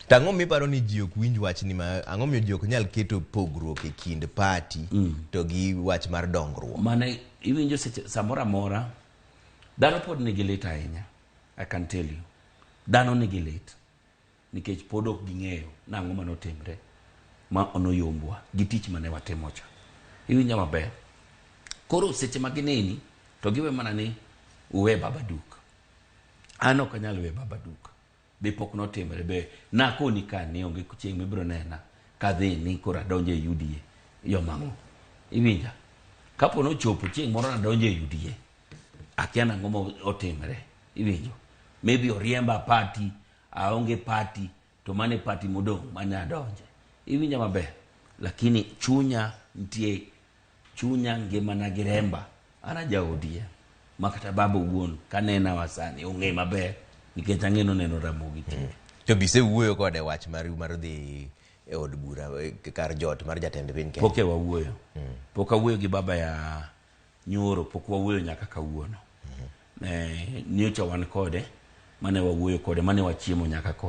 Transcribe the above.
To ang'o miparo ni ji ok winj wachni ma ang'o miyo ji ok nyal keto pogruok e kind party to gi wach mar dongruok? Mane iwinjo seche samoro amora dhano pod nigi lit ahinya. I can tell you. Dhano nigi lit nikech pod ok ging'eyo nang'o manotimre ma noyombwa gi tich mane watimo cha. Iwinja maber. Koro seche ma gineni to giwe mana ni uwe baba duk. An ok anyal we baba duk. Be pok notimre be nakoni ka ni onge chieng' mibiro nena kadhi ni koro adonjo e UDA yo mang'o. Iwinja? Kapo nochopo chieng' moro nadonjo e UDA akia nang'o ma otimre. Iwinjo? Maybe oriemba party, aonge party to mane party modong' mane adonje. Iwinja maber? Lakini chunya nitie chunya ngimana gi remba an aja ODM ma kata baba owuon kanena wa sani ong'e maber nikech ang'e noneno Ramogi TV. To bise wuoyo kode wach mar mar dhi e od bura e kar jot mar jatend piny Kenya. Pok e wawuoyo. Pok awuoyo gi baba ya nyoro, pok wawuoyo nyaka kawuono. Nyocha wan kode, mane wawuoyo kode, mane wachiemo nyaka kode.